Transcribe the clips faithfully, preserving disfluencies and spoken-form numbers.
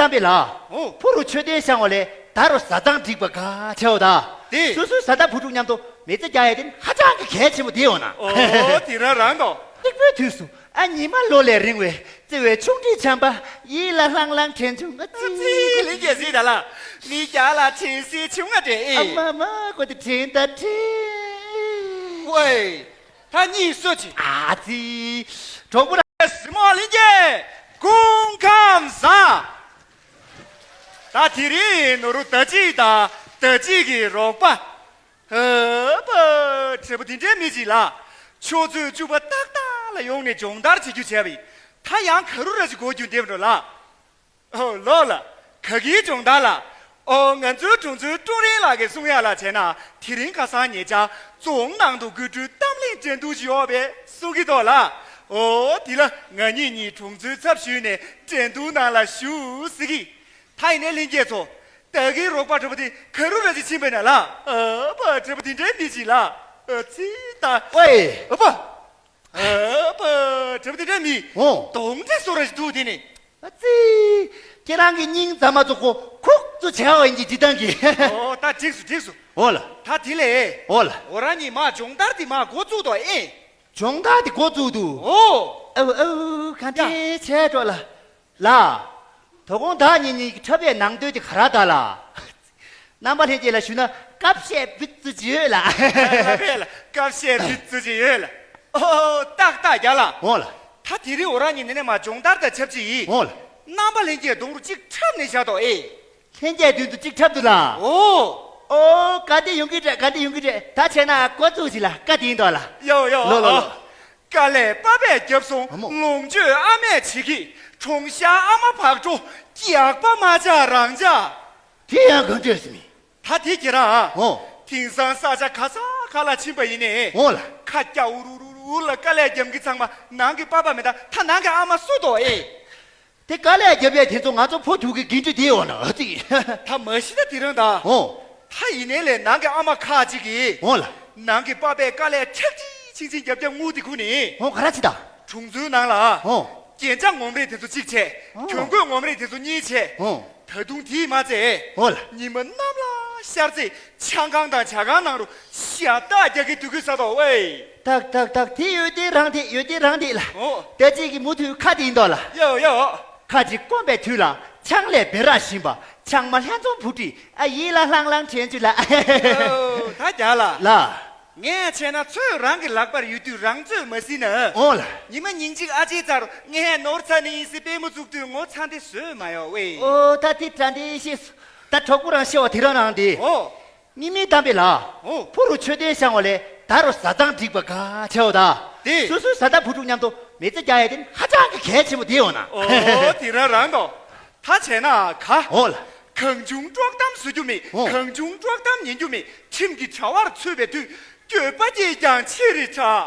གཏམ་དཔེ་ལ། ཨོ། ཕུ་རུ་མཆོད་རྟེན་བཞེངས་པ་ལས་ད་རུ་བཟའ་ཚང་འགྲིག་པ་ག་བྱེད་འོ་ད། དེ། སོ་སོའི་བཟའ་ཟླ་བུ་ཕྲུག་མཉམ་དུ་མི་ཚེ་རྒྱག་ཡ་དེ་ཧ་ཅང་གི་གལ་ཆེན་པོ་དེ་འོ་ན། ཨོ་དེ་རང་རང་དོ། སྟེགས་བུའི་དུས་སུ་ཨ་ཉི་མ་ལོ་ལས་རིང་བའི་བརྩེ་བའི་ཆུང་འདྲིས་བྱམས་པ་ཡིད་ལ་ལྷང་ལྷང་དྲན་བྱུང་ང་ཙི། ཙི་ལི་རྒྱལ་སྲིད་ད་ལ་མི་རྒྱ་ལ་དྲན་སྲིད་བྱུང་ང་དྲན་ཨེ། ཨ་མ་མ་གོ་དེ་དྲན་ད་དྲན། ཝེ། ད་གཉིས་སུ་ཆི། ཨ་ཙི། གྲོགས་པོ་ར། སྲིན་མོ་ལྷན་རྒྱས་སྐུ་ཁམས་བཟང་། ད་དེ་རིང་ནོར་བུ་ཟླ་གཅིག་དང་ཟླ་གཅིག་གི་རོགས་པ། ཨ་ཕ། དྲེད་པ་དེ་འདྲའི་མི་གཅིག་ལ། ཆུ་ཚོད་བཅུ་པ་ཏག་ཏག་ལ་ཡོང་ནས་སྦྱོང་བརྡར་བྱེད་རྒྱུ་བྱས་པ་ཡིན། ད་ཡང་ག་རུ་ར་ཅིག་གོ་རྒྱུ་འདེམས་འགྲོ་ལ། ཨོ་ལོ་ལ། ག་གིའི་སྦྱོང་བརྡར་ལ། ཨོ་ང་ཚོའི་དྲུང་འཚོའི་ཀྲུང་རིན་ལགས་ཀྱིས་གསུང་ཡ་ལ་བྱས་ན་དེ་རིང་ཁ་སང་ཉེ་ཆར་རྫོང་ནང་དུ་དགོད་བྲོའི་གཏམ་གླེང་འགྲན་བསྡུར་ཞིག་ཡོད་པའི་གསུང་གི་འདུག་ལ། ཨོ་དེ་ལ་ང་གཉིས་གཉིས་དྲུང་འཚོའི་ཚབ་ཞུས་ནས་འགྲན་བསྡུར་ནང་ལ་ཞུགས་ཟེར་གི། ད་ཡིན་ནའི་ལྷན་རྒྱས་ཚོ། ད་གིན་རོགས་པ་གྲོགས་པོ་དེ་ག་རུ་ར་ཅིག་ཕྱིན་པ་ན་ལ། ཨ་ཕ་གྲོགས་པོ་དེ་འདྲའི་མི་ཅིག་ལ། ཨ་ཙི་ད། ཝེ། ཨ་ཕ། ཨ་ཕ་གྲོགས་པོ་དེ་འདྲའི་མི། ཨོ། གདོང་འདྲེ་བཟོ་ར་ཞིག་འདུག་དེ་ནི། ཨ་ཙི། ཁྱེད་རང་གི་སྙིང་རྩ་མ་ཚོ་ཁོ་ཁུག་ཙུ་བྱ་བ་ཡིན་གྱི་འདི་དང་གི། ཨོ་ད་འགྲིགས་སོ་འགྲིགས་སོ། ཨོ་ལ། ད་དེ་ལས། ཨོ་ལ། འོ་རང་གཉིས་མ་སྦྱོང་བརྡར་དེ་མ་འགོ་བཙུགས་དོ་ཨེ། སྦྱོང་བརྡར་དེ་འགོ་བཙུགས་འདུག་ཨོ། ཨ་ཨ་ག་འདྲས་བྱས་འགྲོ་ལ། ལ། དོ་དགོང་བདག་ཉིད་གཉིས་ཀྱི་འཁྲབ་པའི་ནང་དོན་དེ་ག་ར་ད་ལ། རྣམ་པ་ལྷན་རྒྱས་ལ་ཞུས་ན་སྐབས་ཤས་བུ་ཙི་ཅི་ཡོད་ལ། ལ་བས་ལ་སྐབས་ཤས་བུ་ཙི་ཅི་ཡོད་ལ། ཨོ་ཏག་ཏག་རྒྱ་ལ། འོ་ལ། ད་དེ་རིང་འོ་རང་ཉིད་ནས་མ་སྦྱོང་བརྡར་དང་ཆབས་ཅིག་ཡིན། འོ་ལ། རྣམ་པ་ལྷན་རྒྱས་གདོང་རུ་གཅིག་འཁྲབ་ནས་བཞག་དོ་ཨེ། ལྷན་རྒྱས་མདུན་དུ་གཅིག་འཁྲབ་འདུག་ལ། ཨོ། ཨོ་ག་དེ་ཡོང་གི་རེད་ག་དེ་ཡོང་གི་རེད་ད་བྱས་ན་འགོ་བཙུགས་ཅིག་ལ་བཀའ་དྲིན་འདོགས་ལ། ཡོ་ཡོ་ལོ་ལོ་ཨ། ལོ། དཀའ་ལས་པ་ཕས་བརྒྱབ་སོང་། ཨ་མོ། ལོངས་སྤྱོད་ཨ་མས་བྱེད་ཀྱི། གྲོང་ཤར་ཨ་མ་བག་དྲོ། རྒྱགས་པ་མ་ཆག་རང་ཆག་དེ་ཡང་གང་འདྲས་སེ་མི། ད་དེ་ཁྱེད་རང་། ཨོ། དེང་སང་ས་ཆ་ག་ས་ག་ལ་ཕྱིན་པ་ཡིན་ནའི། ཨོ་ལ། ཁ་སྐྱ་འུ་རུ་རུ་རུ་ལ་དཀའ་ལས་རྒྱབ་གི་ཚང་མ་ནང་གི་པ་ཕ་མེད་ད་ད་ནང་གི་ཨ་མ་སུ་དོ་ཨེ། དེ་དཀའ་ལས་རྒྱབ་ཡས་དེ་ཚོ་ང་ཚོ་ཕོ་ཕྲུག་གི་འགན་འཁྲི་དེ་འོ་ན་ཨ་ཙི། ད་མ་གཞི་ད་དེ་རང་ད། ཨོ། ད་ཡིན་ནའི་ལས་ནང་གི་ཨ་མ་ཁག་ཅིག་གིས། ཨོ་ལ། ནང་གི་པ་ཕས་དཀའ་ལས་ཁྲག་ཁྲིག་ཆིང་ཆིང་རྒྱབ་རྒྱབ་ངུ་དེ་ཁུ་ནི། ཨོ་ག་ར་ཅི་ད། དྲུང་འཚོའི་ནང་ལ། ཨོ། རྒྱན་ཆ་ངོམ་རེད་དེ་ཚོ་གཅིག་བྱས། ཨོ། གྱོན་གོས་ངོམ་རེད་དེ་ཚོ་གཉིས་བྱས། ཨོ། ད་དུང་དེས་མ་ཚད། ཨོ་ལ། ཉི་མ་གནམ་ལ་ཤར་ཚེ་ཆང་ཁང་དང་ཇ་ཁང་ནང་རུ་ཤ་སྟག་རྒྱག་གི་དུས་ཚོད་ས་དོ་ཝེ། ཏག་ཏག་ཏག་དེ་ཡོད་དེ་རང་དེ་ཡོད་དེ་རང་དེ་ལ། ཨོ། ད་ཅིག་གི་མུ་མཐུད་ཁ་དེ་ཡིན་དོ་ལ། ཡོ་ཡོ། ཁ་ཅིག་སྐོམ་པའི་དུས་ལ་ཆང་ལས་བེ་རག་བཞིན་པ་ཆང་མ་ལྷན་འཛོམས་བུ་ཁྲིད་ཨ་ཡིད་ལ་ལྷང་ལྷང་དྲན་བཅུག་ལ། ཨོ་ད་རྒྱ་ལ། ལ། ངས་བྱས་ན་ཚོད་རང་གི་ལག་པར་ཡོད་དུས་རང་ཚོད་མ་ཟིན་ན། ཨོ་ལ། ཉི་མ་ཉིན་གཅིག་ཨ་ཅེ་ཚར་ངས་ནོར་ཚ་ནི་ཡིན་སྲིད་པད་མོ་བཙུགས་དུས་ངོ་ཚ་འདི་བཟོས་མ་ཡོང་ཝེ། ཨོ་ད་དེ་དྲ་འདྲེ་ཤེས། ད་གྲོགས་པོ་རང་ཤེས་བ་དེ་རང་རང་དེ། ཨོ། གཉིས་མིན་གཏམ་དཔེ་ལ། ཨོ། ཕུ་རུ་མཆོད་རྟེན་བཞེངས་བ་ལས་ད་རུ་བཟའ་ཚང་འགྲིག་པ་ག་བྱེད་འོ་ད། དེ། སོ་སོའི་བཟའ་ཟླ་བུ་ཕྲུག་མཉམ་དུ་མི་ཚེ་རྒྱག་ཡ་དེ་ཧ་ཅང་གི་གལ་ཆེན་པོ་དེ་འོ་ན། ཨོ་དེ་རང་རང་དོ། ད་བྱས་ན་ག་ཨོ་ལ། གང་བྱུང་དཀྲོག་གཏམ་བཟོ་རྒྱུ་མེད། ཨོ། གང་བྱུང་དཀྲོག་གཏམ་ཉན་རྒྱུ་མེད། ཁྲིམས་ཀྱི་དྲ་བར་ཚུད་པའི་དུས་འགྱོད་པ་སྐྱེས་ཀྱང་ཆེ་རེ་དྲག་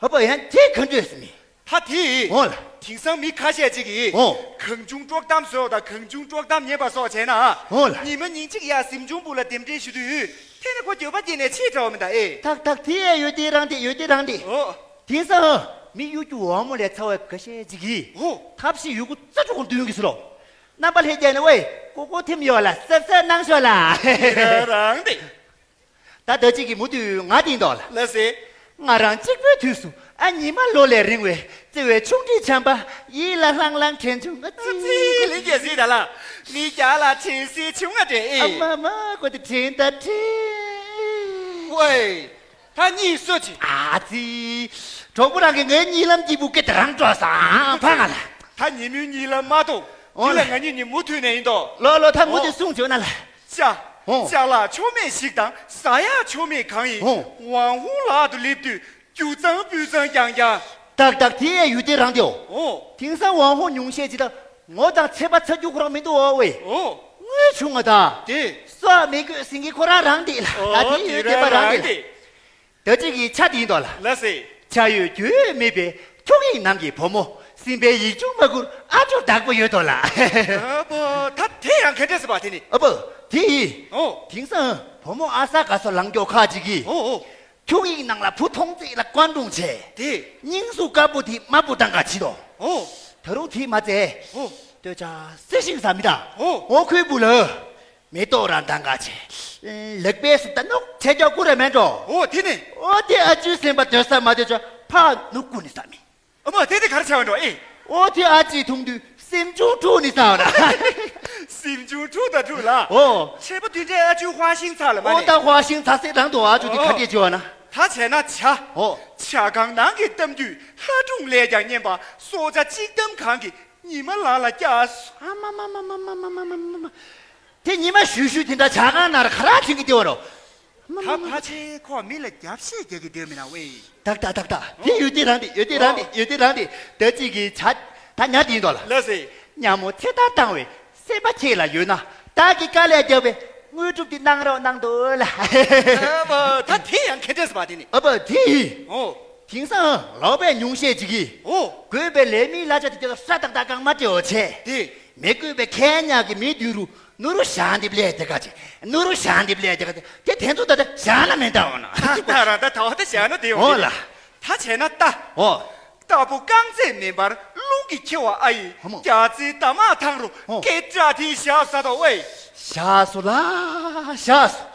ཧོ་པ་ཡང་དེ་ག་འདྲས་སེ་མི། ད་དེ། ཨོ་ལ། དེང་སང་མི་ཁ་ཤས་ཅིག་གིས། ཨོ། གང་བྱུང་དཀྲོག་གཏམ་བཟོ་དང་གང་བྱུང་དཀྲོག་གཏམ་ཉན་པ་སོགས་བྱས་ན། ཨོ་ལ། ཉི་མ་ཉིན་གཅིག་ཡ་གཟིམ་ཆུང་བུ་ལ་རྟེན་འབྲེལ་ཞུ་དུས། དེ་ནི་ཁོ་འགྱོད་པ་སྐྱེས་ནས་ཕྱིས་དྲ་བ་མི་འདའ་ཨེ། ཏག་ཏག་དེ་ཡ་ཡོད་དེ་རང་དེ་ཡོད་དེ་རང་དེ། ཨོ། དེང་སང་མི་གཡོ་སྒྱུ་འོག་མ་ལས་ཚ་བའི་འགའ་ཤས་ཅིག་གིས། ཨོ། ཐབས་ཤེས་ཡོད་རྒུ་རྩ་ཆུ་ཁོང་འདོན་གི་སུ་ལོ། རྣམ་པ་ལྷན་རྒྱས་ནི་ཝེ་ཀོ་ཀོ་ཐིམ་ཡོད་ལ་སེབ་སེབ་གནང་ཤོག་ལ། དེ་རང་དེ། ད་ལྟ་གཅིག་གི་མུ་མཐུད་ང་དེ་འདོག་ལ། ལ་སེ། ང་རང་གཅིག་པུའི་དུས་སུ་ཨ་ཉི་མ་ལོ་ལས་རིང་བའི་བརྩེ་བའི་ཆུང་འདྲིས་བྱམས་པ་ཡིད་ལ་ལྷང་ལྷང་དྲན་བྱུང་ང་ཙི། ཙི་ལི་རྒྱལ་སྲིད་ད་ལ་མི་རྒྱ་ལ་དྲན་སྲིད་བྱུང་ང་དྲན་ཨེ། ཨ་མ་མ་གོ་དེ་དྲན་ད་དྲན། ཝེ། ད་གཉིད་སུ་ཆེ། ཨ་ཙི། གྲོགས་པོ་རང་གིས་ངའི་གཉིད་ལམ་སྐྱིད་པོ་སྐད་དེ་རང་སྤྲོ་སང་ཕ་ང་ལ། ད་ཉིན་མོའི་གཉིད་ལམ་མ་གཏོང་། འོ་དེ་ལ་ང་གཉིས་གཉིས་མུ་མཐུད་ནས་ཡིན་དོ། ལོ་ལོ་ད་མུ་མཐུད་གསུང་བྱོས་ན་ལ། ཅ། ཧོ། ཅ་ལག་ཆོ་མེད་ཞིག་དང་ཟ་ཡག་ཆོ་མེད་གང་ཡིན། ཧོ། ཝང་ཧུང་ལག་ཏུ་སླེབས་དུས་རྒྱུ་གཙང་སྤུས་གཙང་རྐྱང་རྐྱང་། ཏག་ཏག་དེ་ཡས་ཡུལ་དེ་རང་དེའོ། ཧོ། དེང་སང་ཝང་ཧུང་ཉུང་ཤས་ཅིག་དང་ངོ་དང་ཚེ་པ་ཚ་རྒྱུ་ཁོ་རང་མི་འདུག་ཨོ་ཝེ། ཧོ། དངུལ་བྱུང་ང་ད། དེ། སོག་མི་དགོས་ཟིན་གི་ཁོ་རང་རང་དེ་ལ། ཨོ་ད་དེ་ཡུལ་དེ་པ་རང་དེ་ལ། ད་ཅིག་གི་ཆ་དེ་ཡིན་དོ་ལ། ལ་སེ། ཆ་ཡོད་རྒྱུས་ཡོད་མེད་པའི་ཁྱུང་ཡིག་ནང་གི་བུ་མོ་སྲིན་པའི་ཡིག་ཆུང་མ་གུར་ཨ་ཅོ་བདག་པོ་ཡོད་དོ་ལ། ཨ་པོ་ད་དེ་ཡང་ག་འདྲས་སེ་བ་དེ་ནི། ཨ་པོ་དེ་ཡིན། ཨོ། དེང་སང་བུ་མོ་ཨ་ས་ག་སོ་ལང་སྐྱོ་ཁ་ཅིག་གིས། ཨོ་ཨོ། ཁྱུང་ཡིག་ནང་ལ་བུ་མཐོང་ཚེ་ལ་བཀའ་འདྲོང་བྱས། དེ། སྙིང་སུ་དཀར་པོ་དེ་དམར་པོ་བཏང་ག་ཕྱིན་དོ། ཨོ། ད་རུང་དེ་མ་ཚད། ཨོ། སྟོད་ཆ་སེ་ཤིང་ཟ་མི་ད། ཨོ། ཨོ་ཁོའི་བུ་ལ། མེ་ཏོག་ར་མདང་ག་ཆེ། ལག་པས་སུ་ད་ནོག་ཆེ་ཀྱོག་ཀུ་ར་མེན་འགྲོ། ཨོ་དེ་ནི། ཨོ་དེ་ཨ་ཅུའི་སེམས་པ་དོད་ས་མ་དོད་ཆ་ཕ་ནུ་ཀུ་ནི་ཟ་མི། ཨ་མ་དེ་དེ་གར་ཆ་བ་འགྲོ་ཨེ། ཨོ་དེ་ཨ་ཅི་འཐུང་དུས་སེམས་ཆུང་འཁྲུག་ནི་ཟ་བ་ན། སེམས་ཆུང་འཁྲུག་ད་འཁྲུག་ལ། ཨོ། ཆེ་པོ་དུས་འདྲའི་ཨ་ཅུའི་ཧྭ་ཤིང་ཚ་ལ་མ་ཨོ་ནི། ད་ཧྭ་ཤིང་ཚ་སེ་རང་དུ་ཨ་ཅུ་དེ་ཨོ། ག་འདྲས་བྱེད་བ་ན། ད་བྱས་ན་བྱ། ཨོ། བྱ་གང་ནང་གི་གཏམ་རྒྱུད་ལྷ་སྒྲུང་ལས་ཀྱང་སྙན་པ་སྲོག་ཆགས་གཅིག་གཏམ་གང་གི་ཉི་མ་ལ་ལ་སྐྱ་སོ། ཨ་མ་མ་མ། དེ་ཉི་མ་ཞུ་ཞུ་དེ་འདྲ་ཇ་ཁང་ནང་ཁ་རག་བྱེད་ཀྱི་བསྡད་པ་རོ། ད་ཕལ་ཆེར་ཁོ་མི་ལ་རྒྱབ་བཤད་རྒྱག་གི་བསྡད་མིན་ན་ཝེ། ཏག་ཏག་ཏག་ཏག་དེ་ཡོད་དེ་རང་དེ་ཡོད་དེ་རང་དེ་ཡོད་དེ་རང་དེ་ད་ཅིག་གི་ཇ་ད་ཉ་དེ་ཡིན་དོ་ལ། ལ་སེ། ཉ་མོ་ཚེ་ཐར་བཏང་བའི་སེམས་པ་ཁྱེད་ལ་ཡོད་ན་བདག་གི་དཀའ་ལས་རྒྱབ་པའི་དངོས་གྲུབ་དེ་གནང་རོགས་གནང་དོ་ལ། ཨ་བ་ད་དེ་ཡང་ཁེ་འདྲས་པ་དེ་ནི། ཨ་བ་དེ་ཡིན། ཨོ། དེང་སང་ལོག་པའི་ཉུང་ཤས་ཅིག་གིས། ཨོ། དགོས་པའི་ལས་མིའི་གླ་ཆ་དེ་དེ་ལ་ཧྲ་ཏག་ཏག་གང་མ་སྤྲད་འོ་བྱས། དེ། མི་དགོས་པའི་ཁལ་ཉག་གི་མི་དུས་རུ་ནུ་རུ་ཞང་དེབ་ལས་དེ་ག་ཅེ་ནུ་རུ་ཞང་དེབ་ལས་དེ་ག་ཅེ་དེ་དེ་ཚོ་ད་ལྟ་ཞང་ལ་མེད་ད་འོ་ན། ད་རང་ད་ད་བ་ད་ཞང་ན་དེ་འོ་འོ་ལ། ད་བྱས་ན་ད། ཨོ། རྟ་ཕོ་རྐང་རྩེད་མེ་འབར་རླུང་གིས་ཁྱེར་བ་ཨ་ཡི་ཧ་མོ། རྒྱ་རྩེའི་འདབ་མ་ཐང་རུ་ཨོ། སྐད་སྒྲ་དེ་བཞག་ས་དོ་ཝེ། བཞག་སོ་ལ་བཞག་སོ།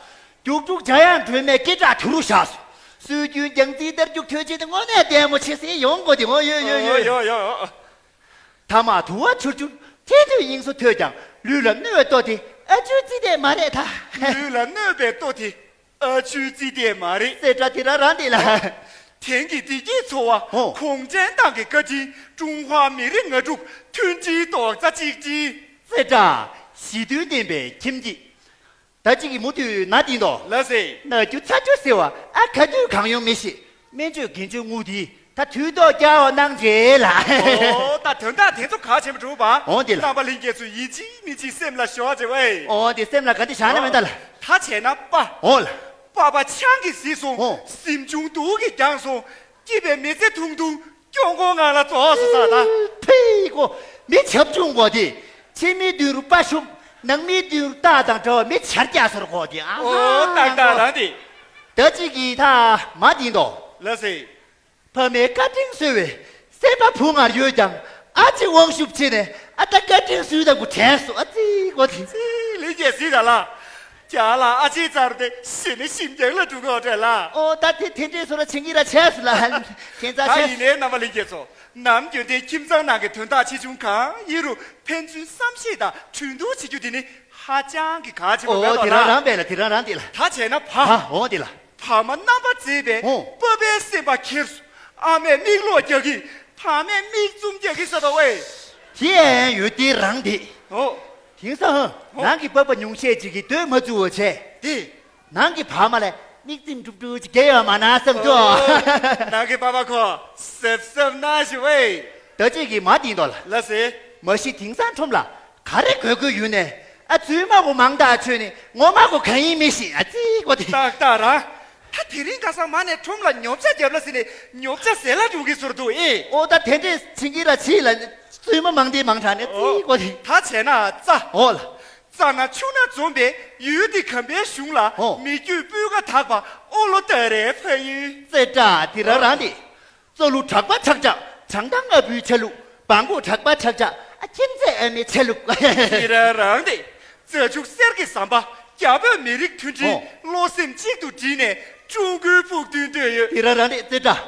རྒྱུག་རྒྱུག་འཇའ་ཡང་སྒྲོལ་མའི་སྐད་གྲགས་དུ་རུ་བཞག་སོ། སྲོལ་རྒྱུན་རྒྱང་རྩིས་ལྟར་རྒྱུག་ཐོས་ཆེད་དུ་དངོས་གནས་ལྟད་མོ་ཆེ་སའི་ཡོང་དགོས་དེ་ངོ་ཡོད་ཡོད་ཡོད། ཡོད་ཡོད། ཐ་མག་དུ་བ་ཆུར་ཆུར་ཐལ་དུས་དབྱིངས་སུ་ཐོས་ཀྱང་ལུས་ལ་གནོད་པའི་ལྟོ་དེ་ཨ་ཅུའི་རྩིས་དེ་མ་རེད་ད། ལུས་ལ་གནོད་པའི་ལྟོ་དེ་ཨ་ཅུའི་རྩིས་དེ་མ་རེད། སེ་ཏྲ་དེ་ར་རང་དེ་ལ། དེང་གི་བདེ་སྐྱིད་འཚོ་བ་ཧོ། གུང་ཁྲན་ཏང་གི་བཀའ་དྲིན་ཀྲུང་ཧྭ་མི་རིགས་ང་དྲུག་མཐུན་སྒྲིལ་རྡོག་རྩ་གཅིག་སྒྲིལ། སེ་ཏྲ། ཞི་དུལ་ལྡན་པའི་ཁྱིམ་གྱི། ད་ཅིག་གི་མུ་མཐུད་ན་དེ་འདོ། ལ་སེ། ན་རྒྱུ་ཚ་རྒྱུ་ཟེར་བ་ཨ་ག་དུས་གང་ཡོང་མི་ཤེས། སྨན་བཅོས་རྒན་བཅོས་དངུལ་དེ་ད་དུས་ཐོག་རྒྱག་འོ་གནང་རྗེས་ལ། ཨོ་ད་དོན་དག་དེ་ཚོ་ག་ཆེན་པོ་འགྲུབ་པ། འོ་དེ་ལ། རྣམ་པ་ལྷན་རྒྱས་ཚོ་ཡིན་གཅིག་མིན་གཅིག་སེམས་ལ་ཞོག་ཅེ་ཝེ། འོ་དེ་སེམས་ལ་ག་དེ་བཞག་ན་མེད་ད་ལ། ད་བྱས་ན་པ། འོ་ལ། པ་པ་ཆང་གིས་བཟི་སོང་། ཨོ། གཟིམ་ཆུང་དུག་གིས་བརྒྱངས་སོང་། སྐྱིད་པའི་མི་ཚེ་ཐུང་ཐུང་སྐྱོ་མགོ་ངང་ལ་རྫོགས་སོང་ས་ད། ཕེ་གོ། མི་བྱབ་ཆུང་གོ་དེ། ཕྱི་མི་མདུན་རུ་པ་ཤུབ། ནང་མི་མདུན་རུ་རྟགས་དང་འདྲ་བ་མི་ཆར་རྒྱག་སོར་གོ་དེ་ཨ། ཨོ་ཏག་ཏག་རང་དེ། ད་ཅིག་གི་ཐ་མ་དེ་འདོ། ལ་སེ། ཕ་མའི་བཀའ་དྲིན་གསོལ་བའི་སེམས་པ་བུ་ངར་ཡོད་ཀྱང་ཨ་ཅེ་དབང་ཤུགས་ཆེ་ནས་ཨ་ད་བཀའ་དྲིན་གསོལ་དང་གུ་དྲན་སོ་ཨ་ཙི་གོ་དེ། ལས་རྒྱས་སྲིད་ད་ལ། རྒྱ་ལ་ཨ་ཅེ་ཙར་དེ་ཤི་ནི་ཤིན་རྒྱང་ལ་འགྲོ་གི་འོ་བྲལ་ལ། ཨོ་ད་དེ་དེ་འདྲས་སོ་ལ་ཆིང་གི་ར་ཆས་སུ་ལ་ཁྱེད་ཚ་ད་ཆས་ཡིན་ནའི་རྣམ་པ་ལྷན་རྒྱས་ཚོ་ནམ་རྒྱུན་དེ་ཁྱིམ་ཚང་ནང་གི་དོན་དག་ཆེ་ཆུང་གང་ཡིན་རུང་ཕན་ཚུན་བསམ་ཤེས་དང་གྲོས་བསྡུར་བྱེད་རྒྱུ་དེ་ནི་ཧ་ཅང་གི་གལ་ཆེན་པོ་ཨོ་མེད་དེ་ལ་རང་རང་བས་ལ་དེ་རང་རང་དེ་ལ། ད་བྱས་ན་བ། ཨ་ཨོ་དེ་ལ། བ་མ་རྣམ་པ་མཛེས་པའི་ཨོ། པ་པའི་སེམས་པ་ཁྱེར་སོ། ཨ་མས་མིག་ལོག་རྒྱག་གི་བ་མས་མིག་བཙུམ་རྒྱག་གི་ས་ད་ཝེ། དེ་ཨེ་ཡོད་དེ་རང་དེ། ཨོ། དེང་སང་ཨོ། ནང་གི་པ་པ་ཉུང་ཤས་ཅིག་གིས་སྡོད་མ་བཅུག་བ་བྱས། དེ། ནང་གི་བ་མ་ལས་མིག་བཙུམ་གྲུབ་གྲུབ་ཅིག་རྒྱག་ཡོད་མ་ན་བསམ་ཨོ། ཚོ། ནང་གི་པ་པ་ཁོ་སེབ་སེབ་ན་ཞི་ཝེ། ད་ཅིག་གི་མ་དེ་འདོ་ལ། ལ་སེ། མ་གཞི་དེང་སང་ཁྲོམ་ལ་ག་རེ་དགོས་དགོས་ཡོད་ནས་ཨ་བཙུན་མ་གོ་མང་དག་ཆོས་ནི་ངོ་མ་གོ་ག་ཡིན་མི་ཤེས་ཨ་ཙི་གོ་དེ། ཏག་ཏག་ར། ད་དེ་རིང་ཁ་སང་མ་ནས་ཁྲོམ་ལ་ཉོ་ཆ་རྒྱབ་ལ་ཟིན་ནས་ཉོ་ཆ་ཟེར་ལ་འགྲོ་གི་ཟུར་དུ་ཨེ། ཨོ་ད་དེ་འདྲས་ཕྱིན་གི་ར་ཕྱི་ལ་བཙུན་མ་མང་དེ་མང་དྲགས་ནས་ཨ་ཙི་གོ་དེ། ད་བྱས་ན་རྩ། ཨོ་ལ། རྩ་ན་ཆུ་སྣ་འཛོམས་པའི་ཡུལ་འདི་ཁམས་པའི་གཞུང་ལ་ཨོ། མི་རྒྱུད་སྤུས་ཀ་དག་པ་ཨོ་ལོ་ཏ་རའི་ཕ་ཡུལ། རྩེ་བྲག་དེ་ར་རང་དེ། རྩ་ལུག་གྲགས་པ་ཆག་ཆག་བྱང་ཐང་ལྔ་བུའི་ཆ་ལུགས། སྦྲང་གོག་གྲགས་པ་ཆག་ཆག་ཨ་ཁྱིམ་མཚེས་ཨ་མའི་ཆ་ལུགས། དེ་ར་རང་དེ། རྩྭ་ཕྱུགས་གསེར་གྱི་ཟམ་པ་རྒྱ་བོད་མི་རིགས་མཐུན་སྒྲིལ་ཨོ། བློ་སེམས་གཅིག་ཏུ་བསྒྲིལ་ནས་ཀྲུང་གོའི་ཕུགས་མདུན་བསྟོད་ཡོད། དེ་ར་རང་དེ་རྩེ་བྲག་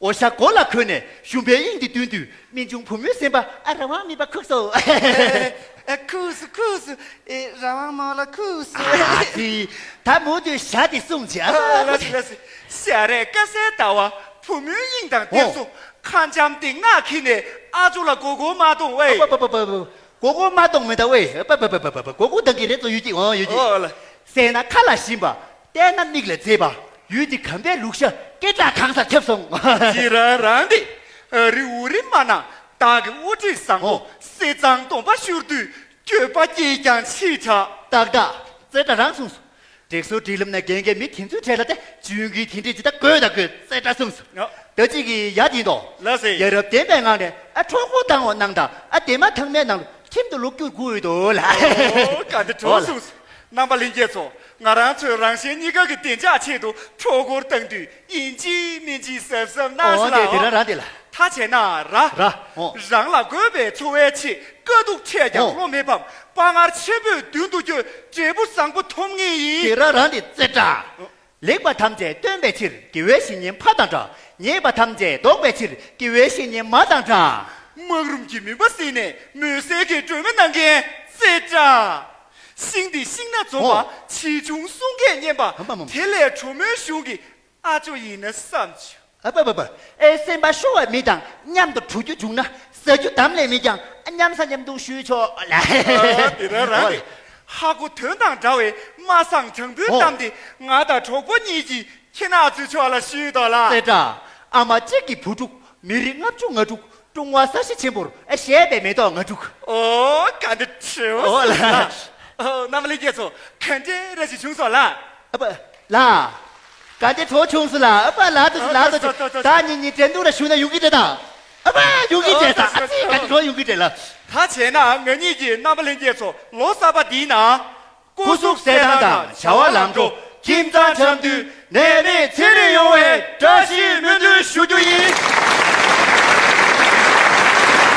འོ་ཤ་མགོ་ལ་གོན་ནས་ཞུམ་པའི་དབྱིངས་འདི་སྟོན་དུས་སྨིན་ཆུང་བུ་མོའི་སེམས་པ་ཨ་རང་དབང་མེད་པ་ཁུག་སོ། ཨ་ཁུག་སོ་ཁུག་སོ། ཨེ་རང་དབང་མོ་ལ་ཁུག་སོ། ཨ་ཙི། ད་མུ་མཐུད་ཞག་འདི་གསུངས་བྱས། ཨ་ལ་སི་ལ་སི། ཞག་རེ་དཀར་གསལ་ཟླ་བ་བུ་མོའི་དབྱིངས་དང་ལྡན་སོ། ཁ་འཇམ་སྟེ་ངག་འཁྱིལ་ནས་ཨ་ཅོ་ལ་མགོ་སྐོར་མ་གཏོང་ཝེ། ཨ་པ་པ་པ་པ། མགོ་སྐོར་མ་གཏོང་མི་འདའ་ཝེ། ཨ་པ་པ་པ་པ་པ། མགོ་སྐོར་གཏང་གི་རེད་ཙོ་ཡོད་ཀྱི་འོ་ཡོད་ཀྱི། ཨོ་ལ། སེར་སྣ་ཁ་ལ་ཞིམ་པ། བལྟས་ན་མིག་ལ་མཛེས་པ། ཡུལ་འདི་ཁམས་པའི་ལུག་ཤ་སྐད་གྲགས་གང་སར་ཁྱབ་སོང་། ཅི་ར་རང་འདི། ཨ་རི་འུ་རི་མ་ན་བདག་གི་དབུ་ཁྲིད་བཟང་པོ་ཨོ། སེ་གཙང་སྟོང་པ་ཤོར་དུས་འགྱོད་པ་སྐྱེས་ཀྱང་ཕྱིས་དྲགས། ཏག་ཏག་རྩེ་གྲ་རང་གསུངས་སོ། སྒྲིག་སྲོལ་སྒྲིག་ལམ་ནས་འགན་འགན་མི་དེ་ཚོའི་གྲས་ལ་ཏེ་བྱུང་གི་དེ་འདྲས་ཇི་ལྟར་དགོས་དང་དགོས་རྩེ་གྲ་གསུངས་སོ། ཨོ། ད་ཅིག་གི་ཡ་དེ་དོ། ལ་སེ། ཡ་རབས་བདེན་པའི་ངང་ནས་ཨ་གྲོགས་པོ་དང་འོ་གནང་དང་ཨ་དེ་མ་ཐང་མའི་ནང་ལ་ཁྱིམ་དུ་ལོག་རྒྱུར་སྒུག་ཡོད་དོ་ལ། ཨོ་ག་འདི་གྲོགས་གསུངས་སོ། རྣམ་པ་ལྷན་རྒྱས་ཚོ། ང་རང་ཚོའི་རང་གཞན་གཉིས་ཀ་གི་བདེ་འཇགས་ཆེད་དུ་འཕྲོ་འཁོར་བཏང་དུས་ཡིན་གཅིག་མིན་གཅིག་གཟབ་གཟབ་གནང་ཨོ་ཟེར་དེ་ལ་དེ་ར་ཨོ། ར་དེ་ལ། ད་བྱས་ན་ར། ར་ཨོ། རང་ལ་དགོས་པའི་འཚོ་བའི་ཆེད་དཀའ་སྡུག་འཕྲད་ཀྱང་ཨོ། བློ་མི་ཕམ། དཔའ་ངར་ཆེན་པོས་མདུན་དུ་བསྐྱོད། འབྲས་བུ་བཟང་པོ་ཐོབ་ངེས་ཡིན། དེ་ར་ར་དེ་རྩེ་དྲག་ལེགས་པ་ཐམས་ཅད་སྟོན་པའི་ཕྱིར། དགེ་བའི་བཤེས་གཉེན་ཕ་དང་འདྲ། ཉེས་པ་ཐམས་ཅད་བཟློག་པའི་ཕྱིར། དགེ་བའི་བཤེས་གཉེན་མ་དང་འདྲ། སྨག་རུམ་གྱི་མུན་པ་བསལ་ནས་མུན་སེལ་གྱི་སྒྲོན་མེ་གནང་མཁན་རྩེ་གྲགས། ཤིང་འདི་ཤིང་ན་འཛོམས་པ། ཨོ། ཆེ་ཆུང་གསུང་སྐད་སྙན་པ། ཨ་མ་མ་མ། དེ་ལས་གྲོ་མོའི་གཞུང་གི་ཨ་ཅོ་ཡིན་ན་བསམ་བྱུང་། ཨ་པ་པ་པ། ཨེ་སེམས་པ་ཤོར་བ་མི་དང་མཉམ་དུ་བྲོ་རྒྱུ་བྱུང་ན་ཟ་རྒྱུ་དམ་ལས་མི་འགྱངས། མཉམ་ཟ་མཉམ་འཐུང་ཞུས་ཆོག་ལ། ཨ་དེ་རང་རང་རེད། ཧ་གོ་དོན་དང་འདྲ་བའི་སྨྲ་བསམ་དྲང་པོའི་ཨོ། གཏམ་དེ་ང་དང་གྲོགས་པོ་གཉིས་ཀྱིས་ཁྱེད་རྣམ་ཚོའི་ཕྱོགས་ལ་ཞུས་དོ་ལ། རྩེ་གྲགས། ཨ་མ་གཅིག་གི་བུ་ཕྲུག་མི་རིགས་ལྔ་བཅུ་ང་དྲུག་ཀྲུང་ཧྭ་ས་གཞི་ཆེན་པོར་བཞད་པའི་མེ་ཏོག་ང་དྲུག་ཨོ་ག་འདི་བྲེལ་ཨོ་ལ། ཨོ་རྣམ་པ་ལྷན་རྒྱས་ཚོ་ག་འདྲའི་རེ་ཞིག་བྱུང་སོང་ལ། ཨ་པ་ལ། ག་འདྲའི་གྲོགས་བྱུང་སོང་ལ། ཨ་པ་ལ་དུ་ལ་དུ་ད་ཉིན་ཉིན་དྲན་འདུག་ལ་ཞུ་ན་ཡོང་གི་རེད་ད། ཨ་པ་ཡོང་གི་རེད་ད། ཨ་ཙི་ག་འདྲའི་གྲོགས་ཡོང་གི་རེད་ལ། ད་བྱས་ན་ང་གཉིས་ཀྱིས་རྣམ་པ་ལྷན་རྒྱས་ཚོ་ལོ་གསར་པ་འདིའི་ནང་། སྐུ་གཟུགས་གསལ་ཐང་དང་བྱ་བ་ལམ་འགྲོ། ཁྱིམ་ཚང་འཆམ་མཐུན་ནད་མེད་ཚེ་རིང་ཡོང་བའི་བཀྲ་ཤིས་སྨོན་འདུན་ཞུ་རྒྱུ་ཡིན།